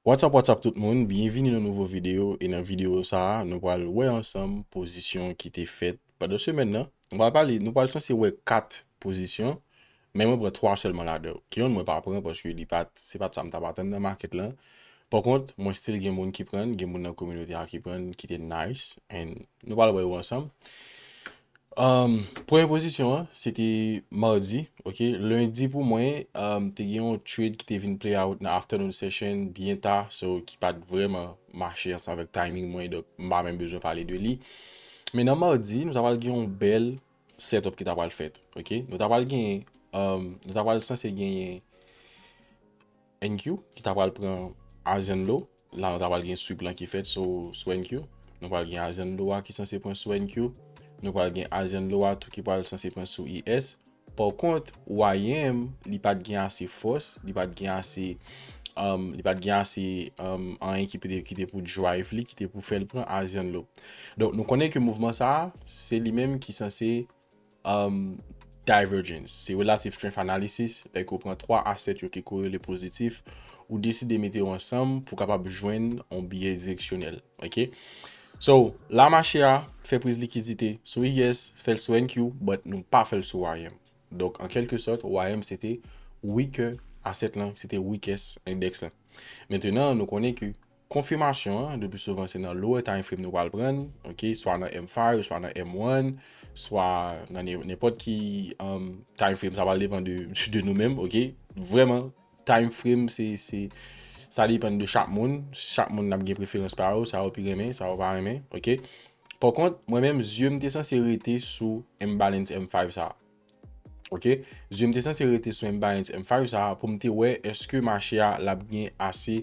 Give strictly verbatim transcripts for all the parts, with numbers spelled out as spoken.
What's up, what's up tout moun? Byenvini nan nouvo videyo. E nan videyo sa a, nou pral wè ansanm pozisyon ki te fèt pandan semèn nan. Nou pral pale, nou pral sanse wè kat pozisyon, men mwen pran twa sèlman ladan yo. Ki yonn mwen pa pran paske li pa t, se pa t sa m t ap atann nan makèt lan. Pakont, mwen still gen moun ki pran, gen moun nan kominote a ki pran, ki te nice, and nou pral wè yo ansanm. Um, premye pozisyon an, se te madi, ok? Lendi pou mwen, um, te gen yon trade ki te vin play out nan afternoon session byen ta, so ki pa t vrèman mache ansanm avèk timing mwen, donk m pa menm bezwen pale de li. Men nan madi, nou ta pral gen yon bèl setup ki ta pral fèt, ok? Nou ta pral gen, um, nou ta pral sanse genyen N Q ki ta pral pran highs and low. La, nou ta pral gen sweep lan ki fèt sou, sou N Q. Nou pral gen highs and low a ki sanse pran sou N Q. Nou pral gen highs and low a tou ki pral sanse pran sou E S. Pakont, Y M, li pa t gen ase fòs, li pa t gen ase, um, li pa t gen ase, um, anyen ki te, ki te pou drive li, ki te pou fè l pran highs and low. Donk, nou konnen ke mouvman sa a, se li menm ki sanse um, divergence. Se relative strength analysis. Lè ke w pran twa asset yo ki korele pozitif, ou deside mete yo ansanm pou kapab jwenn yon biyè direksyonèl. Ok? So, la mache a fè priz likidite sou E S, fè l sou N Q, but nou pa fè l sou Y M. Donk, an kèlke sòt, Y M se te weaker asset lan, se te weakest index lan. Mentenan, nou konnen ke konfimasyon an, le pli souvan se nan lower time frame nou pral pran, ok, swa nan M five, swa nan M one, swa nan ne-, nenpòt ki, um, time frame, sa pral depann de, de nou menm, ok. Vrèman, time frame, se, se, sa depann de chak moun, chak moun ap gen preferans pa yo, sa yo pi renmen, sa yo pa renmen, ok. Pakont, mwen menm, zye m te sanse rete sou imbalance M five sa a. Ok? Zye m te sanse rete sou imbalance M five sa a pou m te wè èske mache a l ap gen ase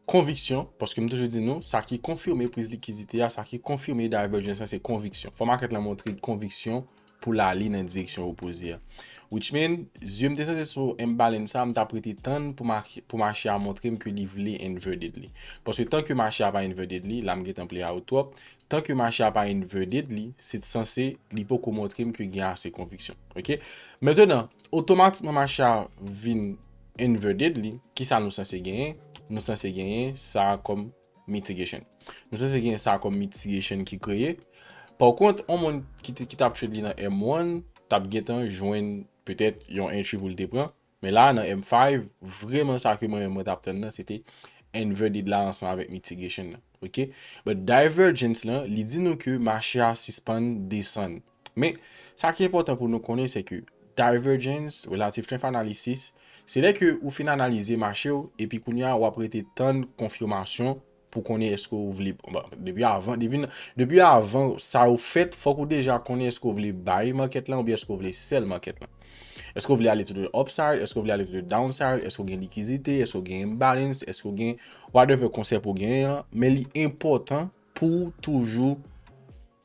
konviksyon, paske m toujou di nou, sa ki konfime priz likidite a, sa ki konfime divergence lan, se konviksyon. Fò makèt lan montre konviksyon pou l ale nan direksyon opoze a. Which mean, zye m te sanse sou imbalance sa a, m t ap rete tann pou ma-, pou mache a montre m ke li vle inverted li. Paske tanke mache a pa inverted li, la m gentan play out twòp, tanke mache a pa inverted li, se sanse li poko montre m ke gen ase konviksyon. Ok? Mentenan, otomatikman mache a vin inverted li, kisa nou sanse genyen? Nou sanse genyen sa kòm mitigation. Nou sanse genyen sa kòm mitigation ki kreye. Pakont, yon moun ki te, ki t ap trade li nan M one, t ap gentan jwenn petèt yon entry pou l te pran. Men la, nan M five, vrèman sa ke mwen menm mwen t ap tann nan, se te inverted la ansanm avèk mitigation nan. Ok? But divergence lan, li di nou ke mache a sispann desann. Men, sa ki enpòtan pou nou konnen, se ke divergence, relative strength analysis, se lè ke ou fin analize mache w, epi kounye a, w ap rete tann konfimasyon pou konnen èske w vle, bon, depi avan, depi, depi avan sa yo fèt, fòk ou deja konnen èske w vle buy market lan oubyen èske w vle sell market lan. Èske w vle ale to the upside, èske w vle ale to the downside, èske w gen likidite, èske w gen imbalance, èske w gen whatever konsèp ou genyen an, men li enpòtan pou w toujou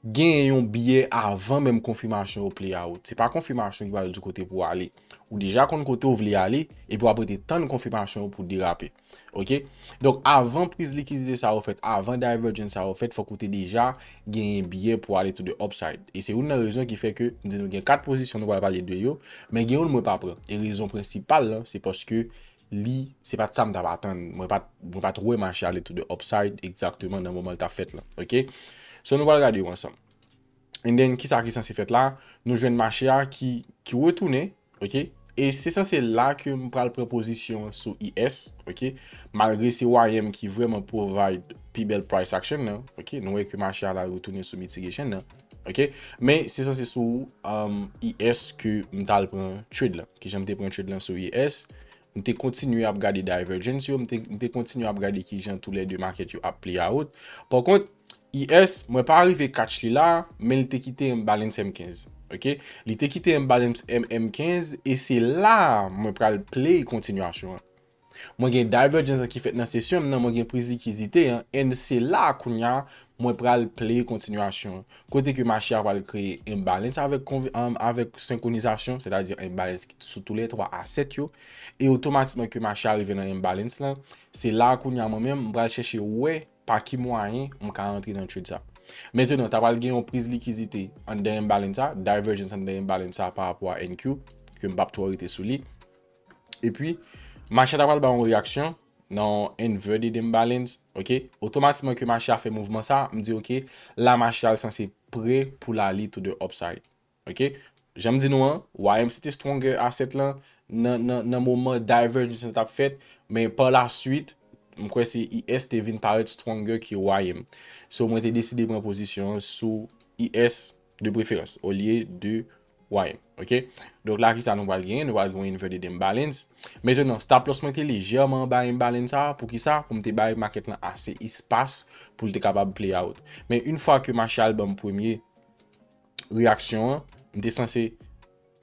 genyen yon biyè avan menm konfimasyon yo play out. Se pa konfimasyon ki pral di w kote pou w ale. Ou deja konn kote w vle ale, epi w ap rete tann konfimasyon yo pou w derape. Ok? Donk, avan priz likidite sa yo fèt, avan divergence sa yo fèt, fòk ou te deja genyen biyè pou ale to the upside. E se youn nan rezon ki fè ke m di nou gen kat pozisyon nou pral pale de yo, men gen youn mwen pa pran. E rezon prensipal lan, se paske li, se pa t sa m t ap atann. Mwen pa t, mwen pa t wè mache ale to the upside egzakteman nan moman l t ap fèt lan. Ok? So, nou pral gade yo ansanm. And then, kisa ki sanse fèt la? Nou jwenn mache a ki, ki retounen, ok? E se sanse la ke m pral pran pozisyon an sou E S, ok? Malgre se Y M ki vrèman provide pi bèl price action nan, ok? Nou wè ke mache a la retounen sou mitigation nan, ok? Men se sanse sou, um, E S ke m t al pran trade lan. Kijan m te pran trade lan sou E S? M te kontinye ap gade divergence yo, m te, m te kontinye ap gade kijan toulède market yo ap play out. Pakont, E S, mwen pa rive catch li la, men li te kite imbalance M kenz. Ok? Li te kite imbalance M M kenz, e se la mwen pral play kontinyasyon an. Mwen gen divergence ki fèt nan sesyon m nan, mwen gen priz likidite an, and se la kounya mwen pral play kontinyasyon an. Kote ke mache a pral kreye imbalance avèk konv-, um, avèk senkronizasyon, sètadi imbalance ki sou toulètwa asset yo, e otomatikman ke mache a rive nan imbalance lan, se la kounya mwen menm, m pral chèche wè pa ki mwayen m ka rantre nan trade sa. Mentenan, ta pral gen yon priz likidite anndan imbalance sa, divergence anndan imbalance sa pa rapò a N Q, ke m p ap twò rete sou li. Epi, mache a ta pral ba yon reyaksyon, nan inverted imbalance, ok? Otomatikman ke mache a fè mouvman sa, m di, ok, la mache a sanse prè pou l ale to the upside, ok? Jan m di nou an, Y M se te stronger asset lan nan, nan, nan moman divergence lan t ap fèt, men pa la swit, m kwè se I S te vin parèt stronger ke Y M. So, mwen te deside pran pozisyon an sou I S de preferans, olye de Y M, ok? Donk la, kisa nou pral genyen? Nou pral gen yon inverted imbalance. Mentenan, stop loss mwen te lejèman anba imbalance sa. Poukisa? Pou m te bay market lan ase espas pou l te kapab play out. Men yon fwa ke mache a al ban m premye reyaksyon an, m te sanse,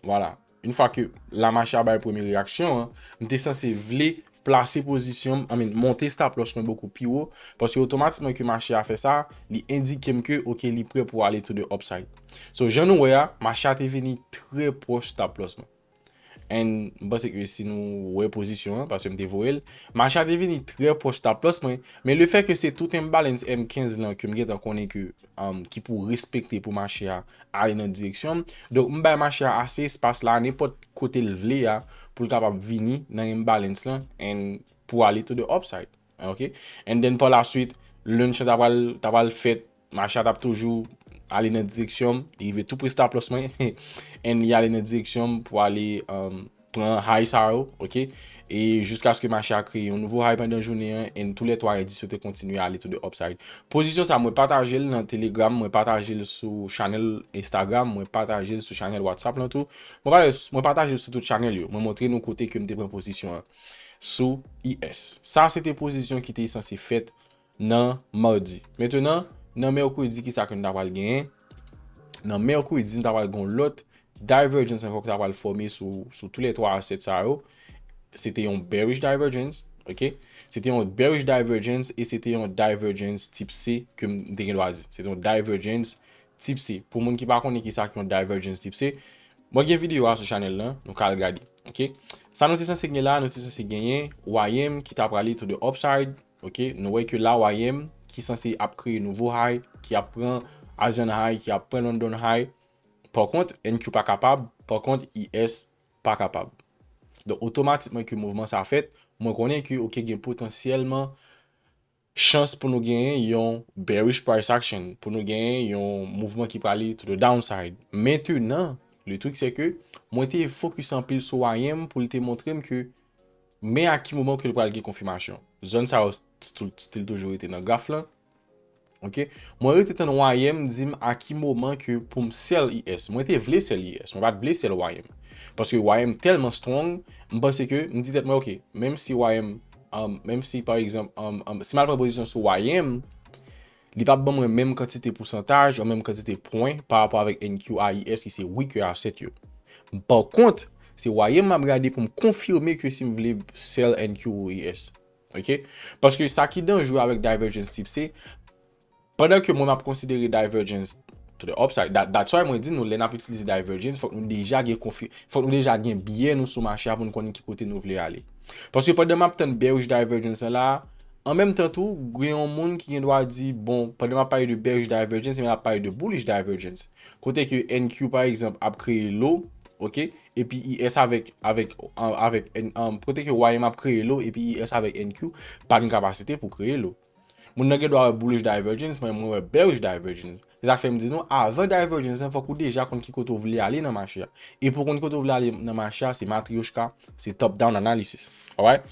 vwala, yon fwa ke la mache a bay premye reyaksyon an, m te sanse vle plase pozisyon m, I mean, monte stop loss mwen bokou pi wo, paske otomatikman ke mache a fè sa, li endike m ke, ok, li prè pou ale to the upside. So, jan nou wè a, mache a te vini trè pwòch stop loss mwen. And m panse ke si nou wè pozisyon an, paske m te voye l, mache a te vini trè pwòch stop loss mwen, men le fè ke se tout imbalance M kenz lan ke m gentan konnen ke, um, ki pou respekte pou mache a ale nan direksyon m. Donk, m bay mache a ase espas la, nenpòt kote l vle a, pou l kapab vini nan imbalance lan, and pou ale to the upside. Ok? And then, pa la swit, lunch lan ta pral, ta pral fèt, mache a t ap toujou ale nan direksyon m, li rive tou pre stop loss mwen, and li ale nan direksyon m pou ale, um, pran high sa yo, ok? E jiskaske mache a kreye yon nouvo high pandan jounen an, and tou lè twa endis yo te kontinye ale to the upside. Pozisyon sa, mwen pataje l nan Telegram, mwen pataje l sou channel Instagram, mwen pataje l sou channel WhatsApp lan tou. Mwen pataje, mwen pataje l sou tout channel yo. Mwen montre nou kote ke m te pran pozisyon an sou I S. Sa se te pozisyon ki te sanse fèt nan madi. Mentenan, nan mèkredi, kisa ke n ta pral genyen? Nan mèkredi, n ta pral gen yon lòt divergence ankò ki ta pral fòme sou, sou tou lè twa asset sa yo. Se te yon bearish divergence, ok? Se te yon bearish divergence e se te yon divergence tip C ke m te gen dwa di. Se te yon divergence tip C. Pou moun ki pa konnen kisa ki yon divergence tip C, mwen gen videyo a sou channel lan, nou ka al gade, ok? Sa nou te sanse gen la, nou te sanse genyen Y M ki ta prale to the upside, ok? Nou wè ke la Y M ki sanse ap kreye nouvo high, ki ap pran Asian high, ki ap pran London high. Pa kont, N Q pa kapab, pa kont, I S pa kapab. Donk, otomatikman ke mouvman sa fèt, mwen konnen ke, ok, gen potansyèlman chans pou nou genyen yon bearish price action, pou nou genyen yon mouvman ki prale to the downside. Mentenan, le truc c'est que mwen te focus anpil sou Y M pou l te montre m ke men a ki moman ke l pral gen konfimasyon. Zòn sa yo still, still toujou rete nan graf lan. Ok? Mwen rete tann Y M di m a ki moman ke pou m sell I S. Mwen te vle sell I S. Mwen pa t vle sell Y M. Paske Y M tèlman strong, m panse ke, m di tèt mwen, ok, menm si Y M, um, menm si, pa egzanp, um, um, si m al pran pozisyon sou Y M, li p ap ban mwen menm kantite pousantaj, ou menm kantite pwen pa rapò avèk N Q a I S ki se weaker asset yo. Pa kont, se Y M m ap gade pou m konfime ke si m vle sell N Q ou I S. Ok? Paske sa ki danjere avèk divergence tip C, pandan ke mwen m ap konsidere divergence to the upside, that, that's why mwen di nou, lè n ap itilize divergence, fòk nou deja gen konfi-, fòk nou deja gen biyè nou sou mache a pou nou konnen ki kote nou vle ale. Paske pandan m ap tann bearish divergence lan la, an menm tan tou, gen yon moun ki gen dwa di, bon, pandan m ap pale de bearish divergence, men m ap pale de bullish divergence. Kote ke N Q, pa egzanp, ap kreye low, ok? Epi I S avèk, avèk, avèk, um, kote ke Y M ap kreye low, epi I S avèk N Q pa gen kapasite pou kreye low. Moun nan gen dwa wè bullish divergence, men mwen wè bearish divergence. Se sa k fè m di nou, avan divergence lan, fòk ou deja konn ki kote w vle ale nan mache a. E pou w konn kote w vle ale nan mache a, se matryoshka, se top down analysis. Alright?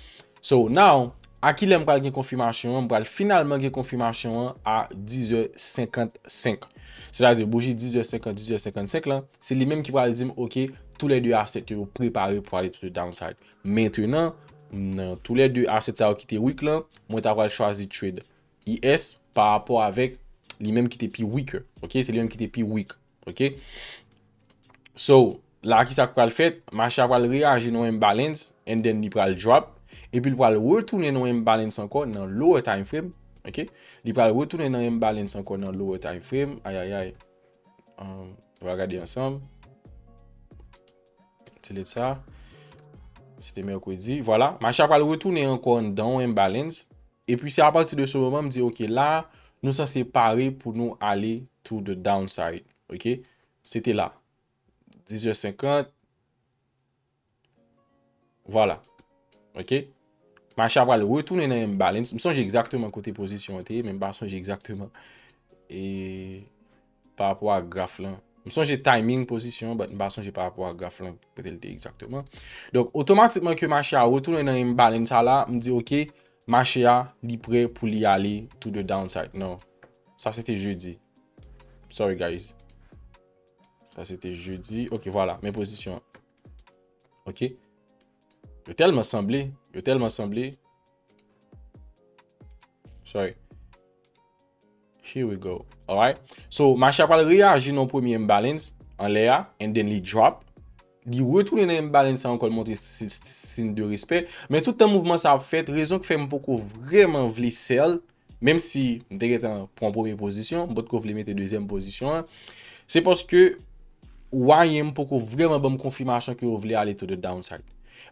So, now, a kilè m pral gen konfimasyon an? M pral finalman gen konfimasyon an a dizè senkannsenk. Sètadi, bouji dizè senkant, dizè senkannsenk lan, se li menm ki pral di m, ok, tou lè de asset yo prepare pou ale to the downside. Mentenan, nan tou lè de asset sa yo ki te weak lan, mwen ta pral chwazi trade I S pa rapò avèk li menm ki te pi weaker. Ok? Se li menm ki te pi weak. Ok? So, la, kisa k pral fèt? Mache a pral reyaji nan yon imbalance, and then li pral drop, epi li pral retounen nan yon imbalance ankò nan lower time frame. Ok? Li pral retounen nan imbalance ankò nan lower time frame. Ayayay. Um, nou va gade ansanm. Delete sa. Se te mèkredi. Vwala. Mache a pral retounen ankò anndan yon imbalance. Epi se apati de se moman m di, ok, la, nou sanse pare pou nou ale to the downside. Ok? Se te la. Dizè senkant. Vwala. Ok? Mache a pral retounen nan imbalance. M sonje egzakteman kote pozisyon an te ye, men m pa sonje egzakteman e pa rapò a graf lan. M sonje timing pozisyon an, but m pa sonje pa rapò a graf lan kote l te egzakteman. Donk, otomatikman ke mache a retounen nan imbalance sa la, m di, ok, mache a, li prè pou li ale to the downside. Non. Sa se te jedi. Sorry, guys. Sa se te jedi. Ok, vwala. Men pozisyon an. Ok. Yo tèlman sanble. Yo tèlman sanble. Sorry. Here we go. Alright. So, mache a pral reyaji nan premye imbalance anlè a, and then li drop. Li retounen nan imbalance sa ankò, l montre si- si- siy de respè. Men tout tan mouvman sa ap fèt, rezon ki fè m poko vrèman vle sell, menm si m te gentan pran premye pozisyon, m potko vle mete dezyèm pozisyon an, se paske Y M poko vrèman ban m konfimasyon ke yo vle ale to the downside.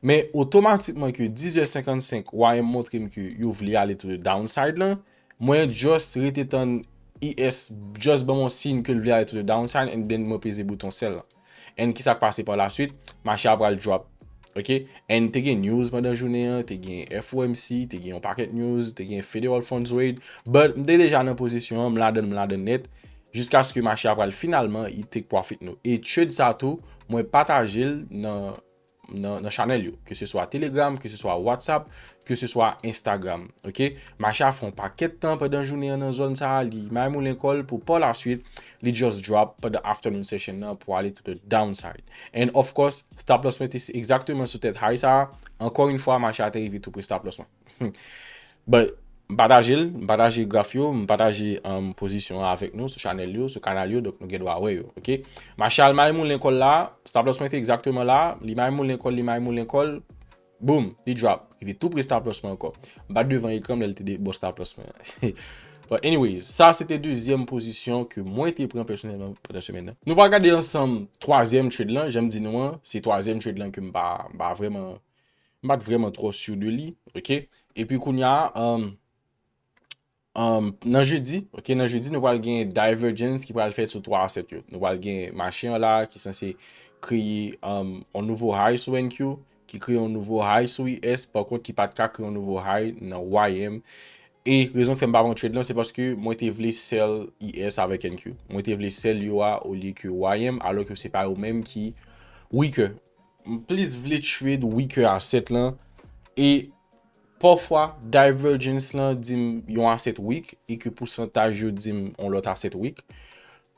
Men otomatikman ke diz è senkannsenk Y M montre m ke yo vle ale to the downside lan, mwen just rete tann E S just ban m yon siy ke l vle ale to the downside, and then mwen peze bouton sell lan. And kisa k pase pa la swit? Mache a pral drop. Ok? And te gen news pandan jounen an, te gen F O M C, te gen yon pakèt news, te gen federal funds rate, but m te deja nan pozisyon an, m ladann, m ladann nèt, jiskaske mache a pral finalman, i take profit nou. E trade sa tou, mwen pataje l nan nan, nan chanèl yo, ke se swa Telegram, ke se swa WhatsApp, ke se swa Instagram. Ok? Mache a fè yon pakèt tan pandan jounen an nan zòn sa a, li may moulen kò l pou pa la swit, li just drop pandan afternoon session nan pou ale to the downside. And of course, stop loss mwen te egzakteman sou tèt high sa a. Ankò yon fwa, mache a te rive tou pre stop loss mwen. But, m pataje l, m pataje graf yo, m pataje um, pozisyon an avèk nou sou chanèl yo, sou kanal yo, donk nou gen dwa wè yo, ok? Mache a al may moulen kò l la, stop loss mwen te egzakteman la, li may moulen kò l, li may moulen kò l, boom, li drop. Li te tou pre stop loss mwen ankò. M pa t devan ekran m lè l te de- bò stop loss mwen. But anyways, sa se te dezyèm pozisyon ke mwen te pran pèsonèlman pandan semèn nan. Nou pral gade ansanm twazyèm trade lan, jan m di nou an, se twazyèm trade lan ke m pa, m pa vrèman, m pa t vrèman twò si de li, ok? Epi kounye a, um, um, nan jedi, ok, nan jedi, nou pral gen divergence ki pral fèt sou twa asset yo. Nou pral gen mache an la ki sanse kreye um, yon nouvo high sou N Q, ki kreye yon nouvo high sou E S, pa kont ki pa t ka kreye yon nouvo high nan Y M. E rezon ki fè m pa pran trade lan, se paske mwen te vle sell E S avèk N Q. Mwen te vle sell yo a olye ke Y M, alò ke se pa yo menm ki weaker. M plis vle trade weaker asset lan. E pafwa, divergence lan di m yon asset weak e ke pousantaj yo di m yon lòt asset weak.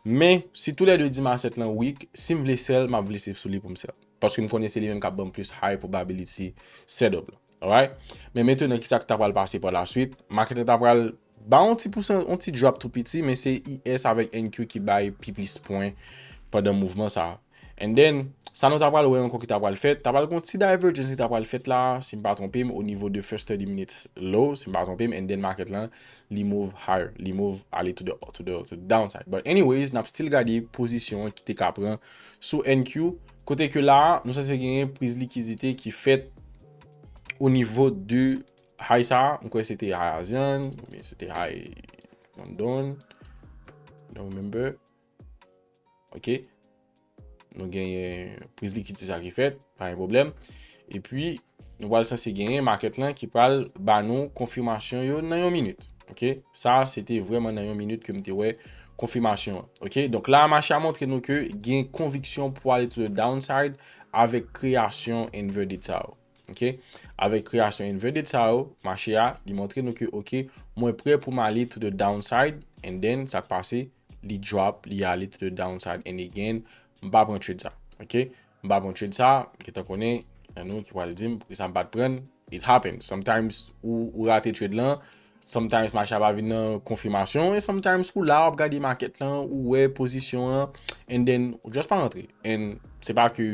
Men, si toulède di m asset lan weak, si m vle sell, m ap vle se sou li pou m sell. Paske m konnen se li menm k ap ban m plis high probability setup la. Alright? Men mentenan, kisa k ta pral pase pa la swit? Market lan ta pral ba yon ti pousan, yon ti drop tou piti, men se E S avèk N Q ki bay pi plis pwen pandan mouvman sa a. And then, sa nou ta pral wè ankò ki ta pral fèt, ta pral gon ti divergence ki ta pral fèt la, si m pa twonpe m, o nivo de first thirty minutes low, si m pa twonpe m, and then market lan, li move higher, li move ale to the, to the, to the downside. But anyways, n ap still gade pozisyon an ki te ka pran sou N Q, kote ke la, nou sanse genyen priz likidite ki fèt o nivo de high sa, m kwè se te high Asian, oubyen se te high London, don't remember. Ok. Nou genyen priz likidite sa ki fèt, pa gen pwoblèm. Epi, nou pral sanse genyen market lan ki pral ba nou konfimasyon yo nan yon minit. Ok. Sa, se te vrèman nan yon minit ke m te wè konfimasyon an. Ok. Donk la, mache a montre nou ke gen konviksyon pou ale to the downside avèk kreyasyon inverted sa yo. Ok. Avèk kreyasyon inverted sa yo, mache a, li montre nou ke, ok, mwen prè pou m ale to the downside, and then, sa k pase, li drop, li ale to the downside, and again, m pa pran trade sa. Ok? M pa pran trade sa, m gentan konnen, gen nou ki pral di m, poukisa m pa t pran, it happens. Sometimes, ou, ou rate trade lan, sometimes, mache a pa vin nan konfimasyon, e sometimes, ou la, w ap gade market lan, ou wè pozisyon an, and then, ou just pa rantre. And se pa ke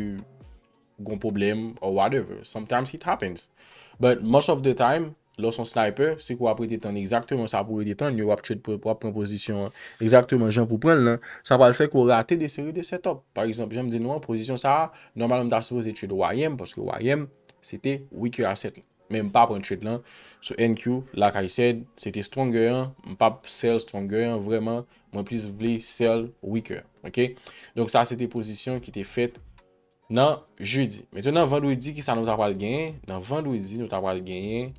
gon pwoblèm or whatever. Sometimes it happens. But most of the time, lè w se yon sniper, se ke w ap rete tann egzakteman sa pou w rete tann, yo w ap trade pou w ap pran pozisyon an egzakteman jan pou w pran l lan, sa pral fè ke w rate de seri de setup. Pa egzanp, jan m di nou an, pozisyon sa a, nòmalman m ta sipoze trade Y M, paske Y M, se te weaker asset lan. Men m pa pran trade lan. So N Q, like I said, se te stronger an, m p ap sell stronger an, vrèman, mwen plis vle sell weaker, ok? Donk sa se te pozisyon ki te fèt nan jedi. Mentenan, vandredi, kisa nou ta pral genyen? Nan vandredi, nou ta pral genyen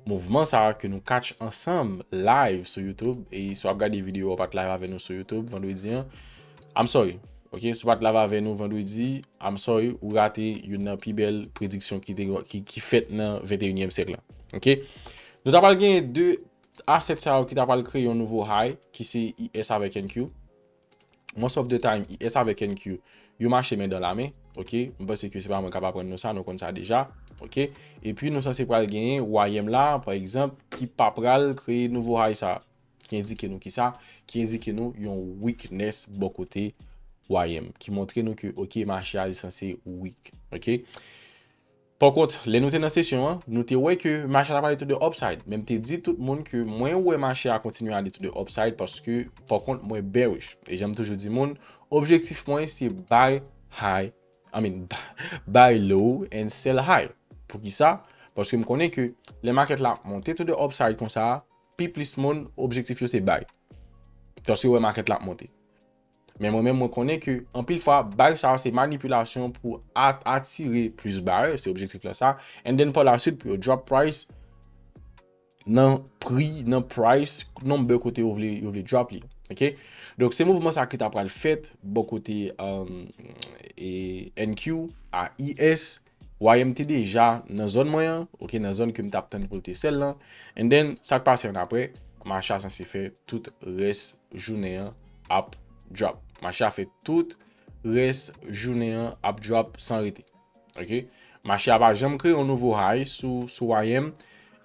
mouvman sa a ke nou catch ansanm live sou YouTube. E si w ap gade videyo a, w pa t live avè nou sou YouTube vandredi an, I'm sorry. Ok, si w pa t live avè nou vandredi, I'm sorry, ou rate youn nan pi bèl prediksyon ki te, ki, ki fèt nan venteyinyèm syèk la. Ok? Nou ta pral genyen de asset sa yo ki ta pral kreye yon nouvo high, ki se I S avèk N Q. Most of the time, I S avèk N Q, yo mache men dan la men, ok? M panse ke se pa mwen k ap aprann nou sa, nou konn sa deja, ok? Epi nou sanse pral genyen Y M la, pa egzanp, ki pa pral kreye nouvo high sa, ki endike nou ki sa, ki endike nou yon weakness bò kote Y M, ki montre nou ke, ok, mache a li sanse weak, ok? Pòkont, lè nou te nan sesyon an, nou te wè ke mache a t ap ale to the upside. Men m te di tout moun ke mwen wè mache a kontinye ale to the upside paske, pòkont, mwen bearish. E jan m toujou di moun, objektif mwen se buy high, I mean, buy low and sell high. Poukisa? Paske m konnen ke lè market la ap monte to the upside konsa, pi plis moun, objektif yo se buy. Paske yo wè market la ap monte. Men mwen menm, mwen konnen ke anpil fwa, buy sa a se manipilasyon pou a-, atire plis buyer, se objektif la sa. And then pa la suite pou yo drop price nan pri, nan price number kote yo vle, yo vle drop li. Ok? Donk se mouvman sa ki ta pral fèt bò kote, um, e, N Q a I S, Y M te deja nan zòn mwen an, ok, nan zòn ke m t ap tann pou l te sell lan. And then, sa k pase annapre, mache a sanse fè tout rès jounen an ap drop. Mache a fè tout rès jounen an ap drop san rete. Ok? Mache a pa janm kreye yon nouvo high sou, sou Y M.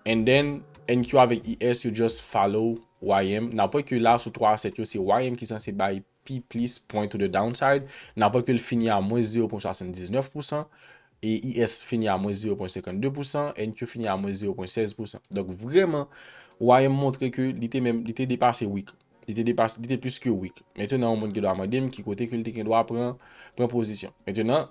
And then, N Q avèk I S, yo just follow Y M. N ap wè ke la, sou twa asset yo, se Y M ki sanse bay pi plis pwen to the downside. N ap wè ke l fini a mwens zewo pwen swasanndiznèf pousan, e I S fini a mwens zewo pwen senkannde pousan, N Q fini a mwens zewo pwen sèz pousan. Donk, vrèman, Y M montre ke li te menm, li te depase weak. Li te depase, li te plis ke weak. Mentenan, yon moun gen dwa mande m ki kote ke l te gen dwa pran, pran pozisyon. Mentenan,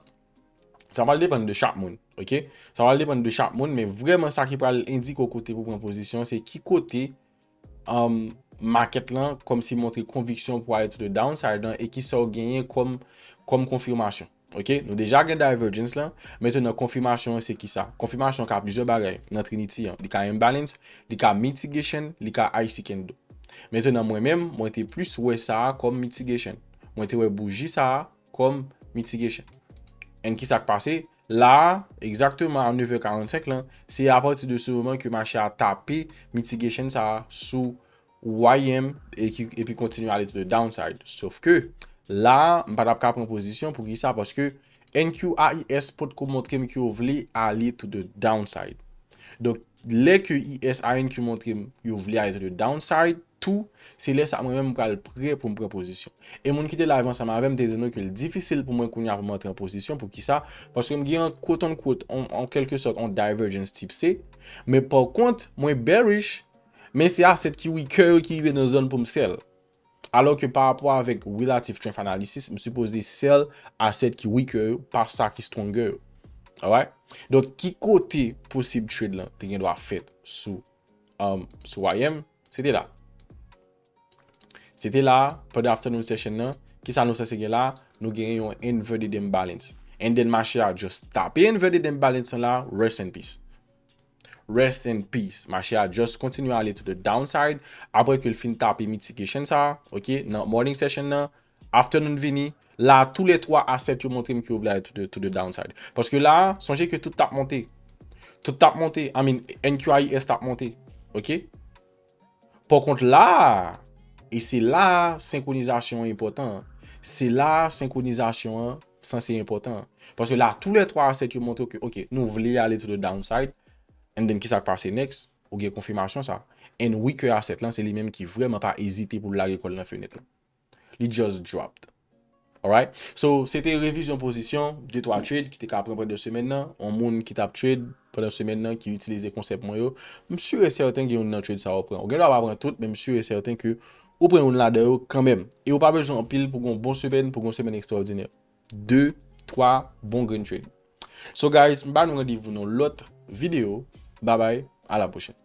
sa pral depann de chak moun, ok? Sa pral depann de chak moun, men vrèman sa ki pral endike w kote pou pran pozisyon, se ki kote um, market lan kòmsi montre konviksyon pou ale to the downside lan e kisa w genyen kòm, kòm konfimasyon. Ok? Nou deja gen divergence lan. Mentenan, konfimasyon an se kisa? Konfimasyon an ka plizyè bagay nan Trinity an. Li ka imbalance, li ka mitigation, li ka icy candle. Mentenan, mwen menm, mwen te plis wè sa a kòm mitigation. Mwen te wè bouji sa a kòm mitigation. And kisa k pase? La a, egzakteman a nèf è karannsenk lan, se apati de se moman ke mache a tape mitigation sa a sou Y M e ki, epi kontinye ale to the downside. Sof ke la a, m pa t ap ka pran pozisyon. Poukisa? Paske N Q a I S potko montre m ke yo vle ale to the downside. Donk, lè ke I S a N Q montre m yo vle ale to the downside, tou, se lè sa mwen menm m pral prè pou m pran pozisyon. E moun ki te live ansanm avè m te di nou ke l difisil pou mwen kounye a pou m antre an pozisyon. Poukisa? Paske m gen yon quote unquote, an, an kèlke sòt, yon divergence tip C. Men pa kont, mwen bearish, men se asset ki weaker yo ki rive nan zòn pou m sell. Alò ke pa rapò avèk relative strength analysis, m sipoze sell asset ki weaker yo, pa sa ki stronger yo. Alright? Donk, ki kote posib trade lan te gen dwa fèt sou, um, sou Y M? Se te la. Se te la, pandan afternoon session nan, kisa nou sanse gen la? Nou gen yon inverted imbalance. And then mache a just tape inverted imbalance lan la, rest in peace. Rest in peace. Mache a just kontinye ale to the downside, apre ke l fin tape mitigation sa a, ok, nan morning session nan, afternoon vini, la, tou le twa asset yo montre m ke yo vle ale to the, to the downside. Paske la, sonje ke tout t ap monte. Tout t ap monte. I mean, N Q a I S t ap monte. Ok? Pa kont la, e se la senkronizasyon an enpòtan. Se la senkronizasyon an sanse enpòtan. Paske la, tou le twa asset yo montre ke, ok, nou vle ale to the downside. And then, kisa k pase next? Ou gen konfimasyon sa. And weaker asset lan, se li menm ki vrèman pa ezite pou l lage kò l nan fenèt lan. Li just dropped. Alright? So, se te revizyon pozisyon, de twa trade ki te ka pran pandan semèn nan. Yon moun ki t ap trade pandan semèn nan, ki itilize konsèp mwen yo. M si e sèten gen youn nan trade sa yo pran. Ou gen dwa pa pran tout, men m si e sèten ke ou pran youn ladan yo kanmenm. E ou pa bezwen anpil pou gen yon bon semèn, pou gen yon semèn ekstraòdinè. De, twa bon green trade. So guys, m ba nou randevou nan lòt videyo. Bye bye, a la pwochèn.